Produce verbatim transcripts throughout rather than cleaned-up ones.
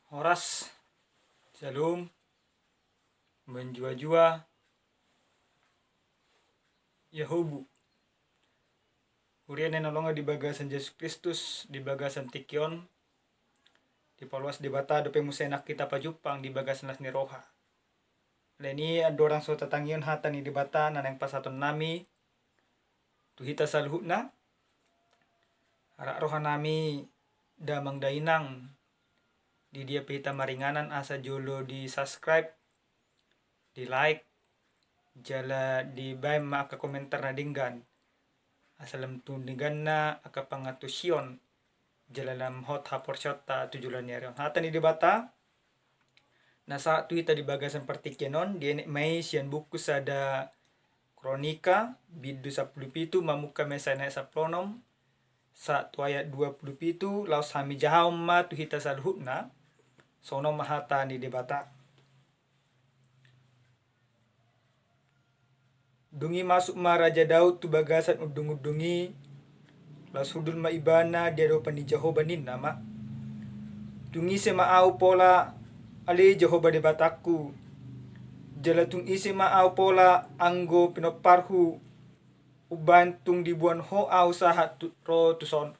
Horas, Shalom, Bonjua-jua, Yahubu. Huria na hinaholongan di bagasan Jesus Kristus, di bagasan tingki on, dipaluas Debata dope muse nang hita pajumpang di bagasan las ni roha. Alani i andorang so tatangihon hata ni Debata na naeng pasahatonnami tu hita saluhutna, rap rohanami damang dainang, di dia pe hita maringanan asa jolo di subscribe, di like, jala dibaen ma angka komentar na denggan. Asa lam tu dengganna angka pangantusion, jala lam hot haporseaonta tu joloan ni ari on. Hata ni Debata na sahat tu hita di bagasan partingkian on, dienet ma i sian buku sada Kronika, bindu sampulu pitu, mamungka ma i sian ayat sampulu onom, sahat tu ayat dua pulu pitu, laos hami jahahon ma tu hita saluhutna, songon on ma hata ni Debata. Dung i masuk ma Raja Daud tu bagasan undung-undung i, laos hundul ma ibana di adopan ni Jahowa ninna ma: Tung ise ma ahu pola, ale Jahowa Debatangku? Jala tung ise ma ahu pola anggo pinomparhu, umbahen tung diboan ho ahu sahat tu, ro tuson?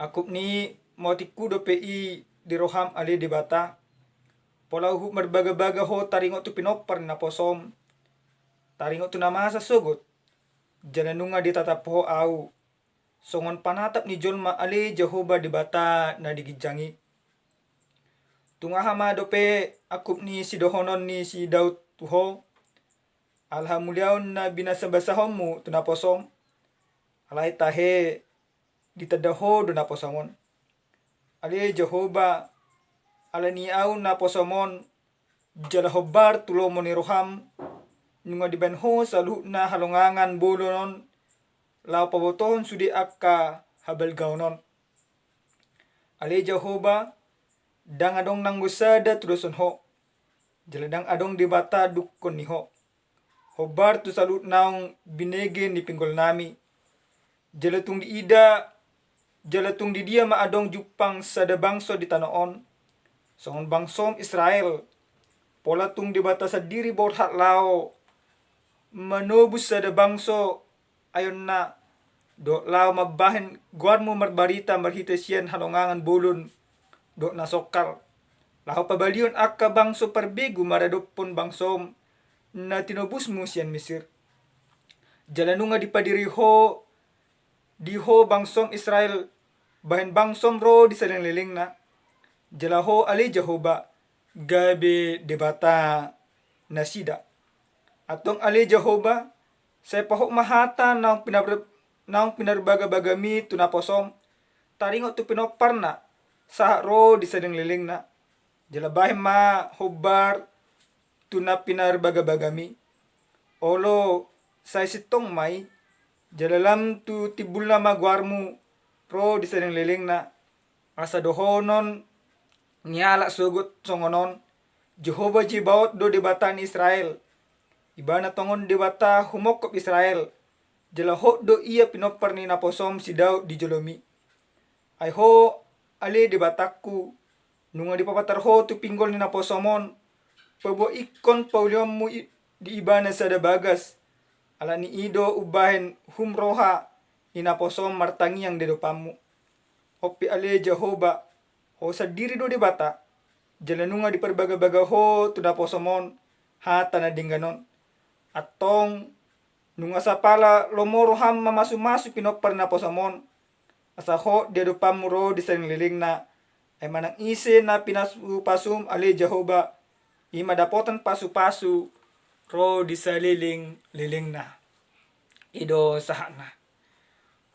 Angkup ni motingku dope i di roham ale Debata. Pola huhut marbaga-baga ho taringot tu pinompar ni naposom, taringot tu na masa sogot, jala nunga ditatap ho ahu, songon panatap ni jolma ale Jahowa Debata na di ginjang i. Tung aha ma dope angkup ni sidohonon ni si Daud tu ho, ala hamuliaon na binasa-basahonmu tu naposom? Alai tahe ditanda ho do naposom on. Ale Jahowa, alani ahu naposom on, jala hombar tu lomo ni roham, nunga dibaen ho saluhutna halongangan bolon on, laho pabotohon sude angka habalgaon on. Ale Jahowa, ndang adong nanggo sada tudoshon ho, jala ndang adong Debata dungkon ni ho. Hombar tu saluhut naung binege ni pinggolnami. Jala tung diida, jala tung di dia ma adong jumpang sada bangso di tano on, songon bangsom Israel? Pola tung Debata sandiri borhat laho manobus sada bangso aeonna, dohot laho mambahen goarmu marbarita marhite sian halongangan bolon dohot na songkal, laho pabalihon angka bangso parbegu maradophon bangsom na tinobusmu sian Misir. Jala nunga dipadiri ho di ho bangsom Israel, bahen bangsom ro di salelenglelengna. Jala ho ale Jahowa, gabe Debata nasida. Antong ale Jahowa, sai pahot ma hata naung pinar-, naung pinarbagabagami tu naposom, taringot tu pinomparna, sahat ro di salelenglelengna. Jala bahen ma hombar tu na pinarbagabagami. Olo, sai sintong ma i, jala lam tu timbulna ma goarmu ro di salelenglelengna. Asa dohonon ni halak sogot songon on: Jahowa Zebaot do Debata ni Israel. Ibana tongon Debata humongkop Israel. Jala hot do ia pinompar ni naposom si Daud di jolomi. Ai ho, ale Debatangku, nunga dipapatar ho tu pinggol ni naposom on, paboa ingkon paulionmu i-, di ibana sada bagas, alani i do umbahen hum roha ni naposom martangiang di adopanmu. On pe ale Jahowa, ho sandiri do Debata, jala nunga diparbagabaga ho tu naposom on hata na denggan on. Antong, nunga sapala lomo roham mamasumasu pinompar ni naposom on, asa hot di adopanmu ro di salelenglelengna. Ai manang ise na pinasupasum ale Jahowa, i ma dapotan pasupasu ro di salelenglelengna. I do sahatna.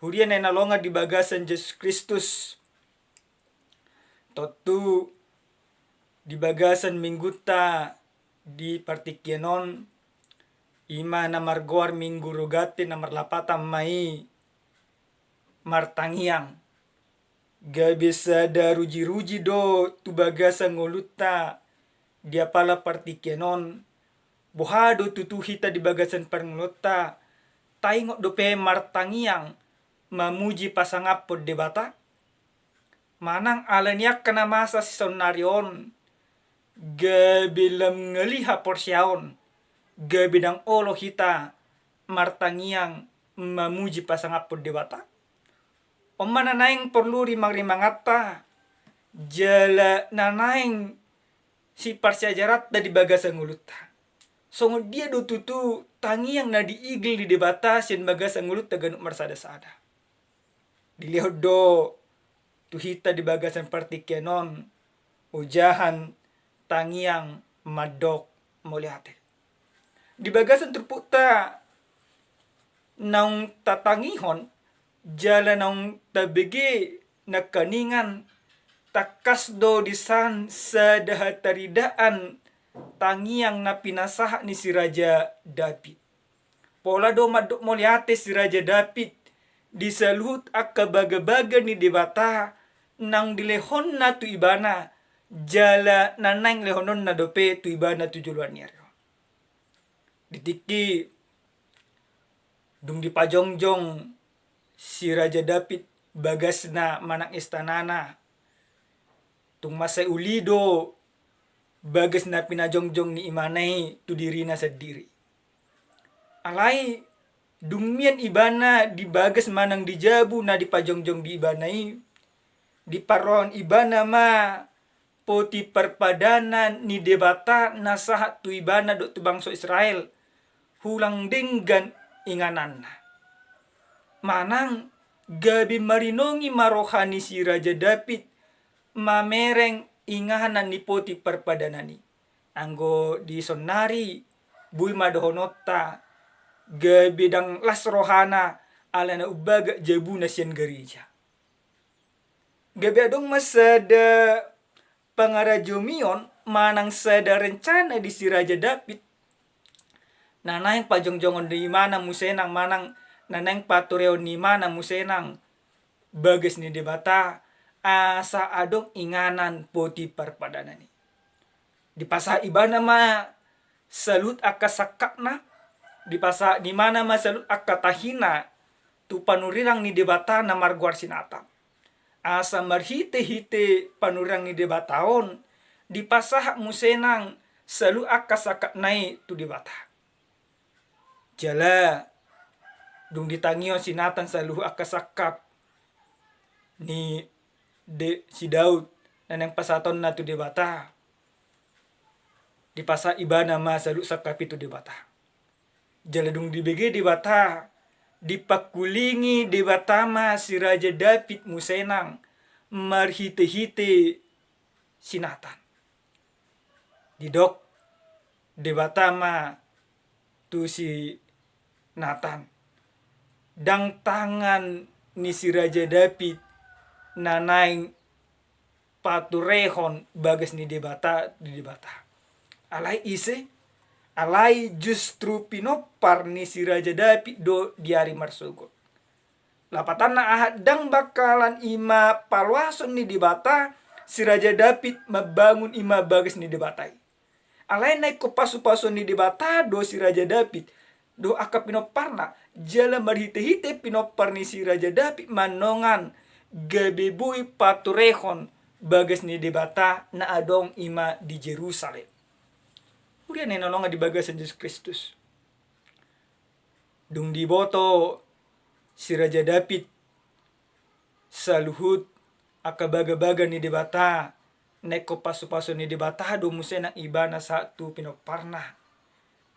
Huria na hinaholongan di bagasan Jesus Kristus. Tontu di bagasan minggunta di partingkian on, i ma na margoar Minggu Rogate na marlapatan ma i martangiang. Gabe sada rujiruji do tu bagasan ngolunta di apala partingkian on, boha do tutu hita di bagasan parngoluonta, taingot dope martangiang mamuji pasangaphon Debata? Manang ala ni angka na masa sisaonnari on, gabe lam ngali haporseaon, gabe ndang olo hita martangiang mamuji pasangaphon Debata. On ma na naeng porlu rimangrimanganta, jala na naeng siparsiajaranta di bagasan ngolunta. Songon dia do tutu tangiang na diigil ni Debata sian bagasan ngolunta ganup marsadasada? Dilehon do tu hita di bagasan partingkian on ojahan tangiang mandok mauliate. Di bagasan turpukta naung tatangihon jala naung tabege nangkiningan, tangkas do disan sada hataridaan tangiang na pinasahat ni si Raja David. Pola do mandok mauliate si Raja David di saluhut angka bagabaga ni Debata naung dilehonna tu ibana, jala na naeng lehononna dope tu ibana tu joloan ni ari on. Di tingki dung dipajongjong si Raja David bagasna manang istanana, tung mansai uli do bagas na pinajongjong ni ibana i tu dirina sandiri. Alai dung mian ibana di bagas manang di jabu na dipajongjong di ibana i, diparrohahon ibana ma poti parpadanan ni Debata na sahat tu ibana dohot tu bangso Israel, hulang denggan ingananna. Manang gabe marinongi ma roha ni si Raja David mamereng inganan ni poti parpadanan i. Anggo di saonnari, boi ma dohononta, gabe ndang las rohana ala na umbagas jabuna sian gareja. Gabe adong ma sada pangarajomion manang sada rencana di si Raja David na naeng pajongjongon ni ibana muse nang, manang na naeng patureon ni ibana muse nang bagas ni Debata, asa adong inganan poti parpadanan i. Dipasahat ibana ma saluhut angka sangkapna, dipasahat ibana ma saluhut angka tahina tu panurirang ni Debata na margoar si Natan. Asa marhitehite panurirang ni Debata on, dipasahat muse nang saluhut angka sangkapna i tu Debata. Jala dung ditangihon si Natan saluhut angka sangkap ni de, si Daud na naeng pasahatonna tu Debata, dipasahat ibana ma saluhut sangkap i tu Debata. Jala dung dibege Debata, dipangkulingi Debata ma si Raja David muse nang marhitehite si Natan. Didok Debata ma tu si Natan, ndang tangan ni si Raja David na naeng paturehon bagas ni Debata di Debata. Alai ise? Alai justru pinompar ni si Raja David do di ari marsogot. Lapatanna aha, ndang bangkalan i ma paloason ni Debata si Raja David mambangun i ma bagas ni Debata i. Alai na ingkon pasupasuon ni Debata do si Raja David dohot angka pinomparna, jala marhitehite pinompar ni si Raja David ma annon gabe boi paturehon bagas ni Debata na adong i ma di Jerusalem. Huria na hinaholongan di bagasan Jesus Kristus. Dung diboto si Raja David saluhut angka bagabaga ni Debata, na ingkon pasupasuon ni Debata do muse nang ibana sahat tu pinomparna.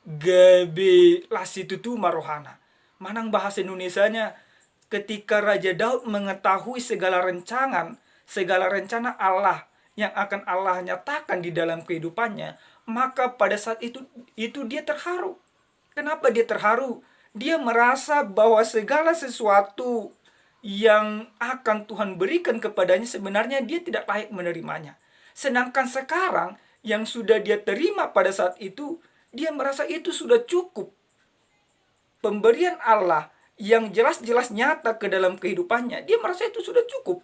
Gabe las situtu ma rohana. Manang bahasa Indonesianya, ketika Raja Daud mengetahui segala rencangan, segala rencana Allah yang akan Allah nyatakan di dalam kehidupannya, maka pada saat itu, itu dia terharu. Kenapa dia terharu? Dia merasa bahwa segala sesuatu yang akan Tuhan berikan kepadanya sebenarnya dia tidak layak menerimanya. Sedangkan sekarang yang sudah dia terima pada saat itu, dia merasa itu sudah cukup. Pemberian Allah yang jelas-jelas nyata ke dalam kehidupannya, dia merasa itu sudah cukup.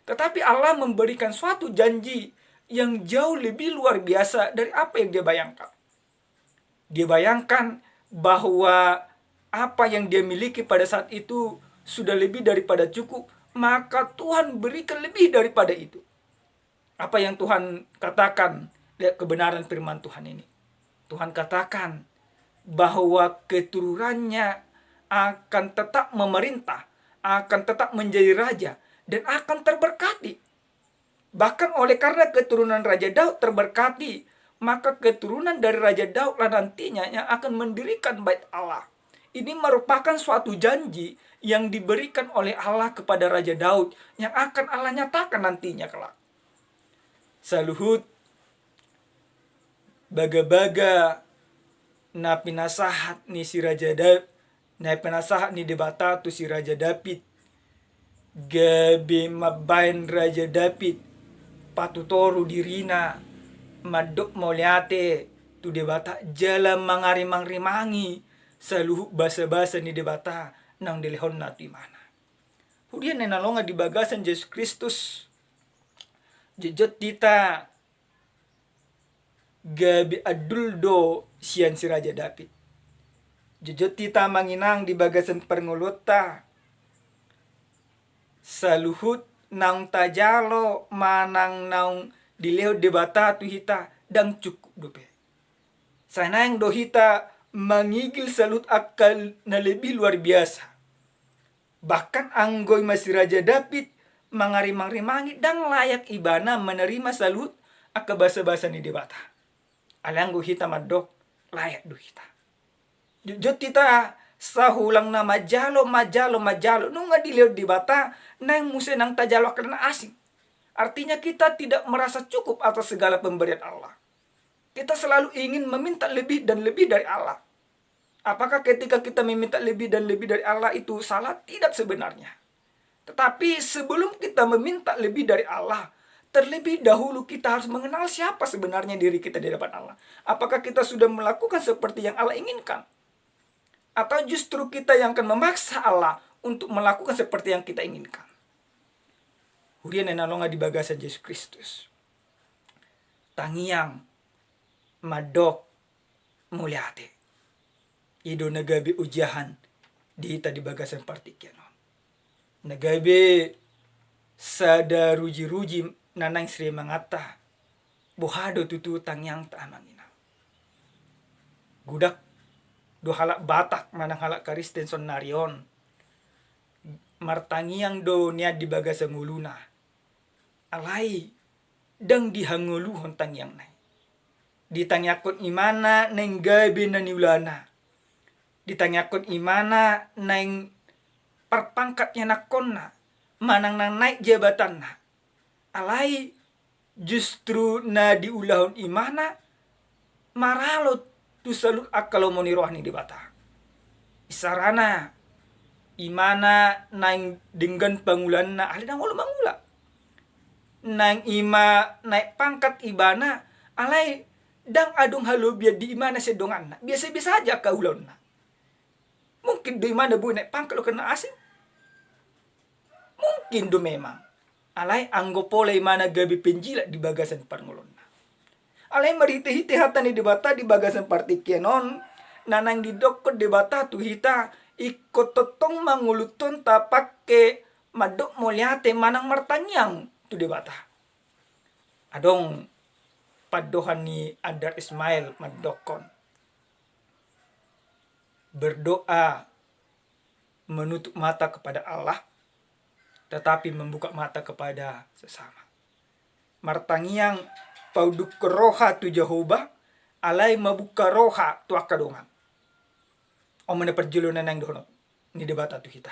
Tetapi Allah memberikan suatu janji yang jauh lebih luar biasa dari apa yang dia bayangkan. Dia bayangkan bahwa apa yang dia miliki pada saat itu sudah lebih daripada cukup, maka Tuhan berikan lebih daripada itu. Apa yang Tuhan katakan? Lihat kebenaran firman Tuhan ini. Tuhan katakan bahwa keturunannya akan tetap memerintah, akan tetap menjadi raja, dan akan terberkati. Bahkan oleh karena keturunan Raja Daud terberkati, maka keturunan dari Raja Daudlah nantinya yang akan mendirikan Bait Allah. Ini merupakan suatu janji yang diberikan oleh Allah kepada Raja Daud yang akan Allah nyatakan nantinya kelak. Saluhut bagabaga na pinasahat ni si Raja Daud, na pinasahat ni Debata tu si Raja David, gabe mambaen Raja David patutoru dirina mandok mauliate tu Debata jala mangarimangrimangi saluhut basabasa ni Debata naung dilehonna tu imana. Huria na hinaholongan di bagasan Jesus Kristus, jotjot hita gabe andul do sian si Raja David. Jotjot hita manang inang di bagasan parngoluonta, saluhut naung tajalo manang naung dilehon Debata tu hita ndang cukup dope. Sai naeng do hita mangigil saluhut angka na lebih luar biasa. Bahkan anggo ima si Raja David mangarimangrimangi, ndang layak ibana manarima saluhut angka basabasa ni Debata. Alai anggo hita mandok, layak do hita. Jotjot hita sahulangna manjalo, manjalo, manjalo, nunga dilehon Debata, naeng muse naung tajalo angka na asing. Artinya kita tidak merasa cukup atas segala pemberian Allah. Kita selalu ingin meminta lebih dan lebih dari Allah. Apakah ketika kita meminta lebih dan lebih dari Allah itu salah? Tidak sebenarnya. Tetapi sebelum kita meminta lebih dari Allah, terlebih dahulu kita harus mengenal siapa sebenarnya diri kita di hadapan Allah. Apakah kita sudah melakukan seperti yang Allah inginkan? Atau justru kita yang akan memaksa Allah untuk melakukan seperti yang kita inginkan? Huria na hinaholongan di bagasan Jesus Kristus, tangiang mandok mauliate. I do na gabe ojahan di hita di bagasan partingkian on. Na gabe sada rujiruji na naeng siremanganta, boha do tutu tangiangta amang inang? Godang do halak Batak manang halak Kristen saonari on martangiang do nian di bagasan ngoluna. Alai ndang dihangoluhon tangiangna i. Ditangiangkon imana naeng gabe na niulana. Ditangiangkon imana naeng parpangkat ianakkonna, manang naeng naek jabatanna. Alai justru na diulahon imana maralo tu saluhut angka lomo ni roha ni Debata. Isarana, imana naeng denggan pangulaanna, alai ndang olo mangula. Naeng ima naek pangkat ibana, alai ndang adong halobian di imana sian donganna. Biasa-biasa aja angka ulaonna. Mungkin do imana boi naek pangkat dohot na asing? Mungkin do memang. Alai anggo pola imana gabe penjilat di bagasan parngoluonna. Alai marhitehite hata ni Debata di bagasan partingkian on, na naeng didokkon Debata tu hita, ingkon tongtong ma ngolunta tapangke mandok mauliate manang martangiang tu Debata. Adong pandohan ni Andar Ismail mandokkon, berdoa menutup mata kepada Allah, tetapi membuka mata kepada sesama. Martangiang paundukkon roha tu Jahowa, alai mambuka roha tu angka dongan. On ma na parjolo na naeng dohonon ni Debata tu hita.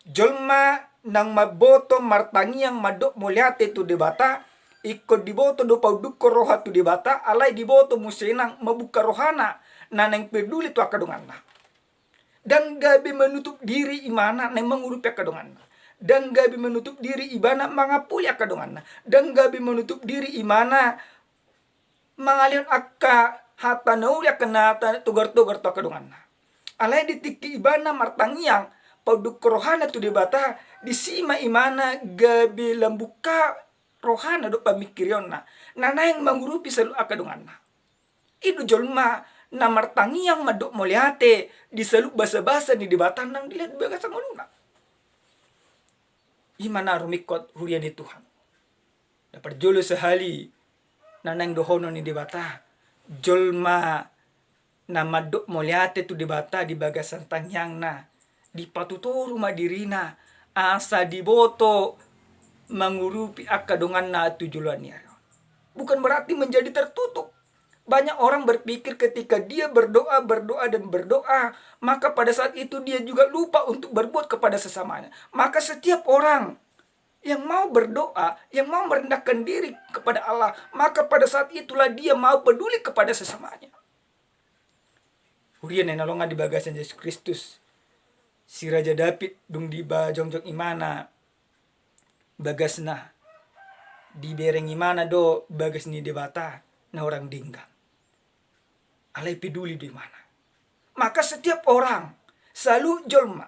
Jolma naung mamboto martangiang mandok mauliate tu Debata, ingkon diboto do paundukkon roha tu Debata, alai diboto muse nang mambuka rohana na naeng perduli tu angka donganna. Ndang gabe menutup diri imana naeng mangurupi angka donganna. Ndang gabe menutup diri ibana mangapuli angka donganna. Ndang gabe menutup diri imana mangalehon angka hata na uli, angka na hata togar-togar tu angka donganna. Alai di tingki ibana martangiang paundukkon rohana tu Debata, disi ma imana gabe lambuka rohana dohot pamingkirionna na naeng mangurupi saluhut angka donganna. I do jolma na martangiang mandok mauliate di saluhut basabasa ni Debata naung dilehon di bagasan ngoluna. I ma na rumingkot huria ni Tuhan. Na parjolo sahali na naeng dohonon ni Debata, jolma na mandok mauliate tu Debata di bagasan tangiangna, dipatutoru ma dirina asa diboto mangurupi angka donganna tu joloan ni ari on. Bukan berarti menjadi tertutup. Banyak orang berpikir ketika dia berdoa, berdoa, dan berdoa, maka pada saat itu dia juga lupa untuk berbuat kepada sesamanya. Maka setiap orang yang mau berdoa, yang mau merendahkan diri kepada Allah, maka pada saat itulah dia mau peduli kepada sesamanya. Huria na hinaholongan di bagasan Jesus Kristus, si Raja Daud dung dibajongjong imana bagasna, dibereng imana do bagas ni Debata na hurang denggan. Alai peduli do imana. Maka setiap orang, saluhut jolma,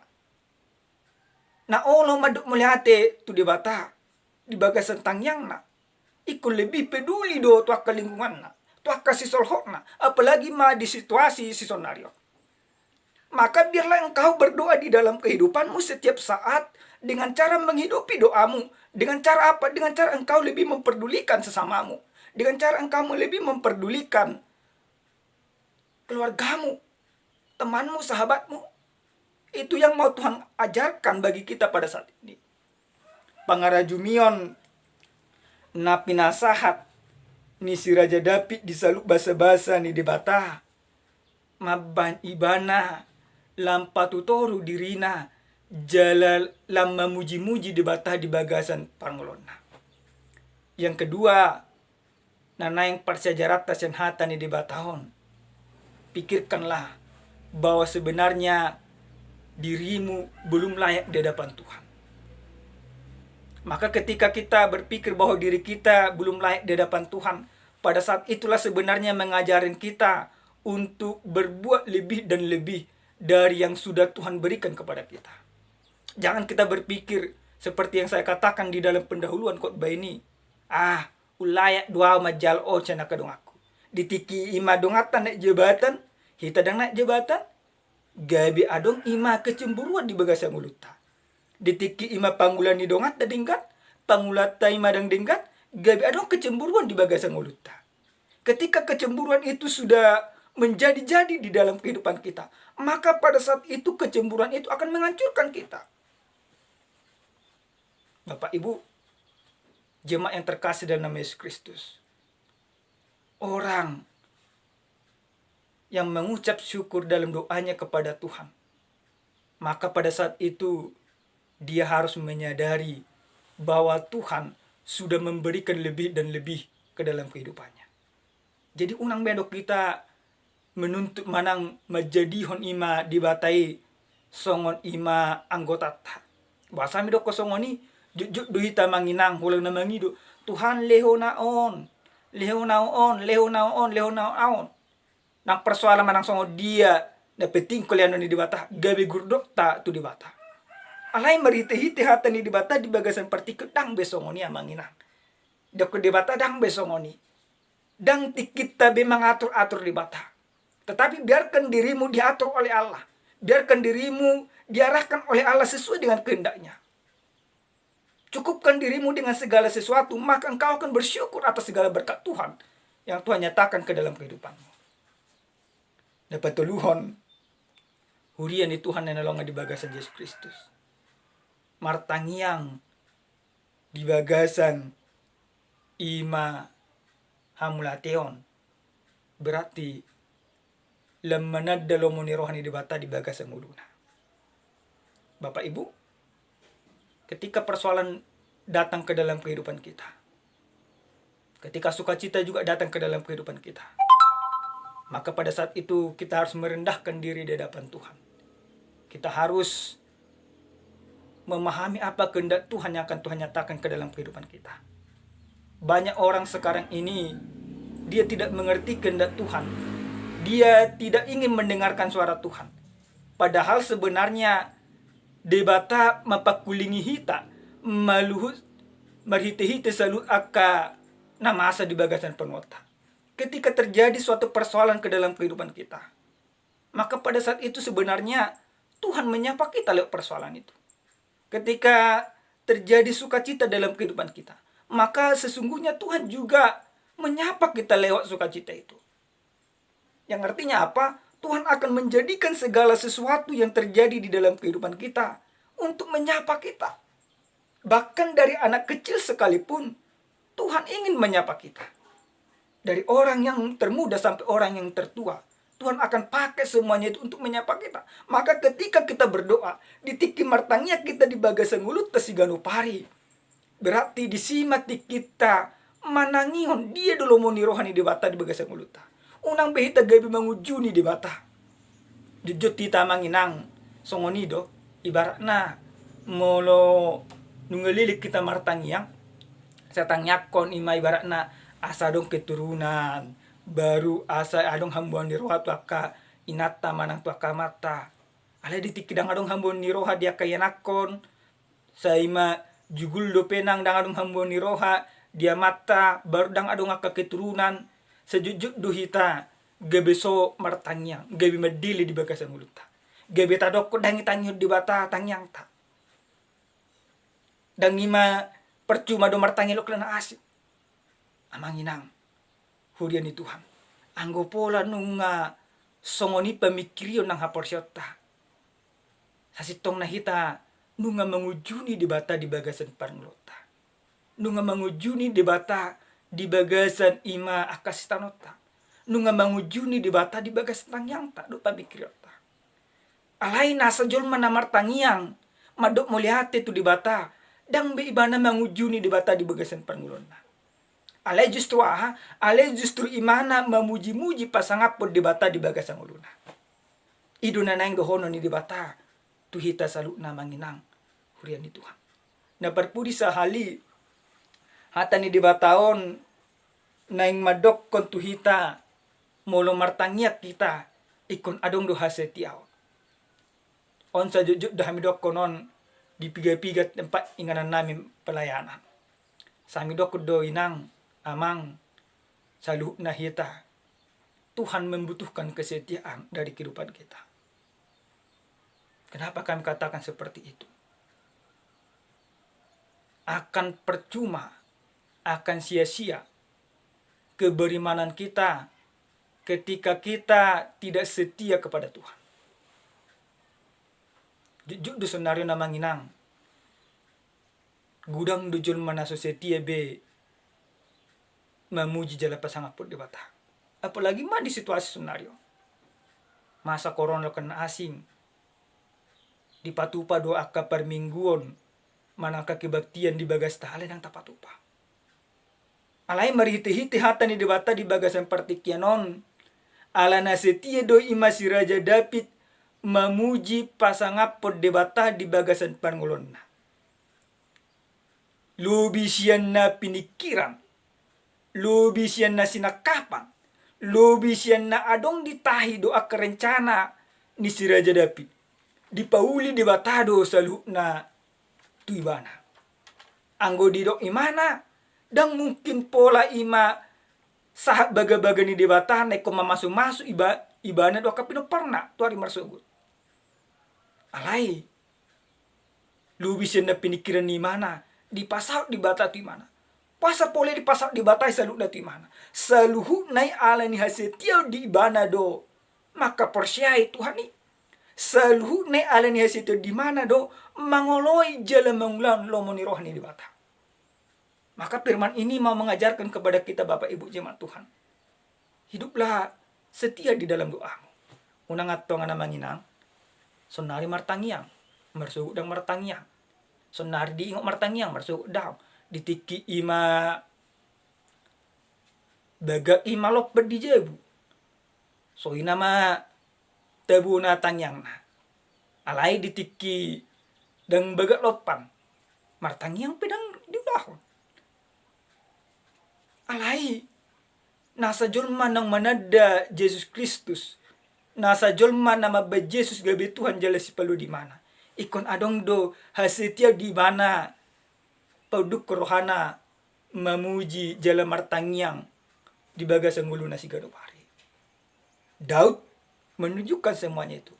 na olo mandok mauliate tu Debata di bagasan tangiangna, ingkon lebih peduli do tu angka lingkunganna, tu angka sisolhotna, apalagi ma di situasi sisonari on. Maka biarlah engkau berdoa di dalam kehidupanmu setiap saat dengan cara menghidupi doamu. Dengan cara apa? Dengan cara engkau lebih memperdulikan sesamamu. Dengan cara engkau lebih memperdulikan keluargamu, temanmu, sahabatmu. Itu yang mau Tuhan ajarkan bagi kita pada saat ini. Pangarajumion na pinasahat ni si Raja Daud di saluhut basabasa ni Debata, mambahen ibana lam patutoru dirina jala lam mamujimuji Debata di bagasan parngoluonna. Yang kedua, na naeng parsiajaranta sian hata ni Debata on, pikirkanlah bahwa sebenarnya dirimu belum layak di hadapan Tuhan. Maka ketika kita berpikir bahwa diri kita belum layak di hadapan Tuhan, pada saat itulah sebenarnya mengajarin kita untuk berbuat lebih dan lebih dari yang sudah Tuhan berikan kepada kita. Jangan kita berpikir seperti yang saya katakan di dalam pendahuluan khotbah ini, "Ah, ulayak do au manjalo on sian angka donganku." Di tingki i ma donganta naik jabatan, hita ndang naik jabatan, gabe adong i ma kecemburuan di bagasan ngolunta. Di tingki i ma pangula ni donganta denggan, pangulanta i ma ndang denggan, gabe adong kecemburuan di bagasan ngolunta. Ketika kecemburuan itu sudah menjadi-jadi di dalam kehidupan kita, maka pada saat itu kecemburuan itu akan menghancurkan kita. Bapak Ibu, jemaat yang terkasih dalam nama Yesus Kristus, orang yang mengucap syukur dalam doanya kepada Tuhan, maka pada saat itu dia harus menyadari bahwa Tuhan sudah memberikan lebih dan lebih ke dalam kehidupannya. Jadi unang be do hita menuntut manang manjadihon i ma Debata i songon i ma anggotanta. Boasa hami dokkon songon i? Jotjot do hita manginang, holan na mangido, "Tuhan, lehona on, lehona on, lehona on, lehona on." Nang persoalan manang songon dia, na penting ingkon lehonon ni Debata, gabe gurdokta tu Debata. Alai marhitehite hata ni Debata di bagasan partingkian, ndang be songon i amang inang. Didokkon Debata ndang be songon i. Ndang tingkinta be mangatur-atur Debata. Tetapi biarkan dirimu diatur oleh Allah. Biarkan dirimu diarahkan oleh Allah sesuai dengan kehendak-Nya. Cukupkan dirimu dengan segala sesuatu, maka engkau akan bersyukur atas segala berkat Tuhan yang Tuhan nyatakan ke dalam kehidupanmu. Na patoluhon, huria ni Tuhan na hinaholongan di bagasan Jesus Kristus, martangiang di bagasan i ma hamauliateon, berarti lam mananda lomo ni roha ni Debata di bagasan ngoluna. Bapak Ibu, ketika persoalan datang ke dalam kehidupan kita, ketika sukacita juga datang ke dalam kehidupan kita, maka pada saat itu kita harus merendahkan diri di hadapan Tuhan. Kita harus memahami apa kehendak Tuhan yang akan Tuhan nyatakan ke dalam kehidupan kita. Banyak orang sekarang ini, dia tidak mengerti kehendak Tuhan. Dia tidak ingin mendengarkan suara Tuhan. Padahal sebenarnya Debata mampangkulingi hita, maluhut, marhitehite saluhut angka na masa di bagasan panuatta. Ketika terjadi suatu persoalan ke dalam kehidupan kita, maka pada saat itu sebenarnya Tuhan menyapa kita lewat persoalan itu. Ketika terjadi sukacita dalam kehidupan kita, maka sesungguhnya Tuhan juga menyapa kita lewat sukacita itu. Yang artinya apa? Tuhan akan menjadikan segala sesuatu yang terjadi di dalam kehidupan kita untuk menyapa kita. Bahkan dari anak kecil sekalipun, Tuhan ingin menyapa kita. Dari orang yang termuda sampai orang yang tertua, Tuhan akan pakai semuanya itu untuk menyapa kita. Maka ketika kita berdoa, di tingki martangiang hita di bagasan ngolunta siganup ari, berarti disi ma tingkita manangihon dia do lomo ni roha ni Debata di bagasan ngolunta. Unang be hita gabe mangujuni Debata. Jotjot hita, amang inang, songon i do. Ibaratna, molo nunga lilik hita martangiang, sai tangiangkon i ma ibaratna asa adong keturunan, baru asa adong hambauan ni roha tu angka inanta manang tu angka amanta. Alai di tingki ndang adong hambauan ni roha di angka ianakkon, sai ma jugul dope nang ndang adong hambauan ni roha di amanta, baru ndang adong angka keturunan, sai jotjot do hita gabe so martangiang, gabe mandele di bagasan ngolunta. Gabe tadokkon ndang itangihon Debata tangiangta. Ndang i ma, percuma do martangiang di holan na asing. Amang inang, huria ni Tuhan, anggo pola nunga songon i pamingkirion nang haporseaonta, sasintongna hita nunga mangujuni Debata di bagasan parngoluonta. Nunga mangujuni Debata di bagasan i ma angka sitaononta. Nunga mangujuni Debata di bagasan tangiangta dohot pamingkirionta. Alai nasa jolma na martangiang, mandok mauliate tu Debata, ndang be ibana mangujuni Debata di bagasan parngoluonna. Alai justru aha? Alai justru ibana mamujimuji, pasangaphon Debata di bagasan ngoluna. I do na naeng dohonon ni Debata tu hita saluhutna, amang inang, huria ni Tuhan. Na parpudi sahali, hata ni Debata on naeng mandokkon tu hita, molo martangiang hita, ingkon adong do hasetiaon. On sai jotjot do hami dokkon on di pigapiga tempat inganannami pelayanan. Sai hami dokkon do, inang, amang, saluhutna hita, Tuhan membutuhkan kesetiaan dari kehidupan kita. Kenapa kami katakan seperti itu? Akan percuma, akan sia-sia keberimanan kita ketika kita tidak setia kepada Tuhan. Jotjot do sonari on, amang inang, godang do jolma na so setia be mamuji jala pasangaphon Debata. Apalagi ma di situasi sonari on, masa korona dohot na asing. Dipatupa do angka parmingguon manang angka kebaktian di bagasta, alai ndang tapatupa. Alai marhitehite hata ni Debata di bagasan partingkian on, ala na setia do i ma si Raja Daud mamuji pasangaphon Debata di bagasan parngoluonna. Lobi sian na piningkiran, lobi sian na sinangkapan, lobi sian na adong di tahi dohot angka rencana ni si Raja Daud, dipauli Debata do saluhutna tu ibana. Anggo didok ibana, ndang mungkin pola i ma sahat bagabaga ni Debata na ingkon mamasumasu iba-, ibana dohot angka pinomparna tu ari marsogot. Alai lobi sian na piningkiran ni ibana, dipasaut Debata tu ibana. Boasa pola dipasaut Debata i saluhutna tu ibana? Saluhutna i ala ni hasetiaon di ibana do mangkaporseai Tuhan i. Saluhutna i ala ni hasetiaon di ibana do mangoloi jala mangulahon lomo ni roha ni Debata. Maka firman ini mau mengajarkan kepada kita, Bapak Ibu jemaat Tuhan, hiduplah setia di dalam doamu. Unang antong, amang inang, sonari martangiang, marsogot ndang martangiang. Sonari diingot martangiang, marsogot ndang. Di tingki i ma bagak i ma lompan di jabu, so i nama tabona tangiangna. Alai di tingki ndang bagak lompan, martangiang pe ndang diulahon. Alai nasa jolma naung mananda Jesus Kristus, nasa jolma na mambaen Jesus gabe Tuhan jala sipaluat di ibana, ingkon adong do hasetiaon di ibana, paundukkon rohana mamuji jala martangiang di bagasan ngoluna siganup ari. Daud menunjukkan semuanya itu.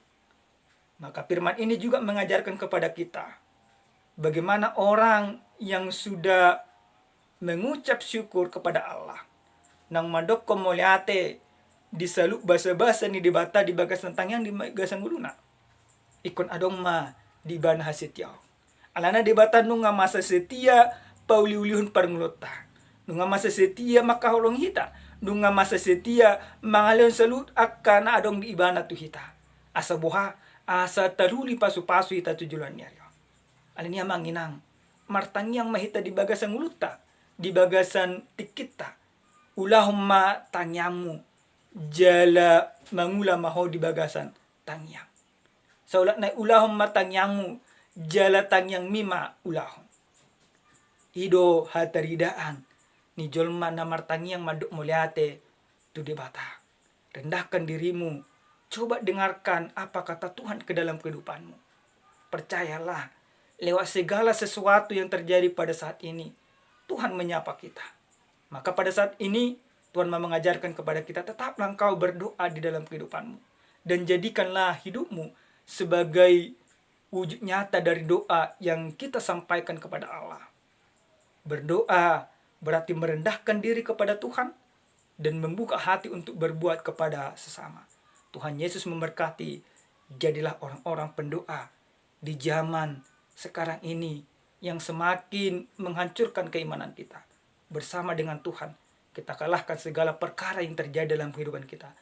Maka firman ini juga mengajarkan kepada kita, Bagaimana orang yang sudah mengucap syukur kepada Allah, naung mandokkon mauliate di saluhut basa-basa ni Debata di bagasan tangiang, di bagasan ngoluna. Ingkon adong ma di ibana hasetiaon. Alana Debata nunga masa setia pauliulihon parngoluonta. Nunga masa setia mangkaholongi hita. Nunga masa setia mangalehon saluhut angka na adong di ibana tu hita. Asa boha, asa taruli pasu-pasu hita tu joloan ni ari on. Alani i, amang inang, martangiang ma hita di bagasan ngolunta, di bagasan tingkinta. Ulahon ma tangiangmu, jala mangula ma ho di bagasan tangiang. Saulak nai, ulahon ma tangiangmu, jala tangiangmi ma ulahon. I do hataridaan ni jolma na martangiang mandok mauliate tu Debata. Rendahkan dirimu, coba dengarkan apa kata Tuhan ke dalam kehidupanmu. Percayalah, lewat segala sesuatu yang terjadi pada saat ini, Tuhan menyapa kita. Maka pada saat ini, Tuhan mau mengajarkan kepada kita, tetaplah engkau berdoa di dalam kehidupanmu. Dan jadikanlah hidupmu sebagai wujud nyata dari doa yang kita sampaikan kepada Allah. Berdoa berarti merendahkan diri kepada Tuhan dan membuka hati untuk berbuat kepada sesama. Tuhan Yesus memberkati, jadilah orang-orang pendoa di zaman sekarang ini yang semakin menghancurkan keimanan kita. Bersama dengan Tuhan, kita kalahkan segala perkara yang terjadi dalam kehidupan kita.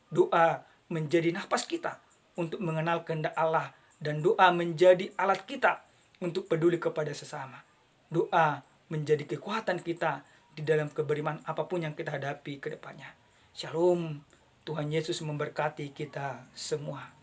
Doa menjadi nafas kita untuk mengenal kehendak Allah, dan doa menjadi alat kita untuk peduli kepada sesama. Doa menjadi kekuatan kita di dalam keberiman apapun yang kita hadapi ke depannya. Shalom, Tuhan Yesus memberkati kita semua.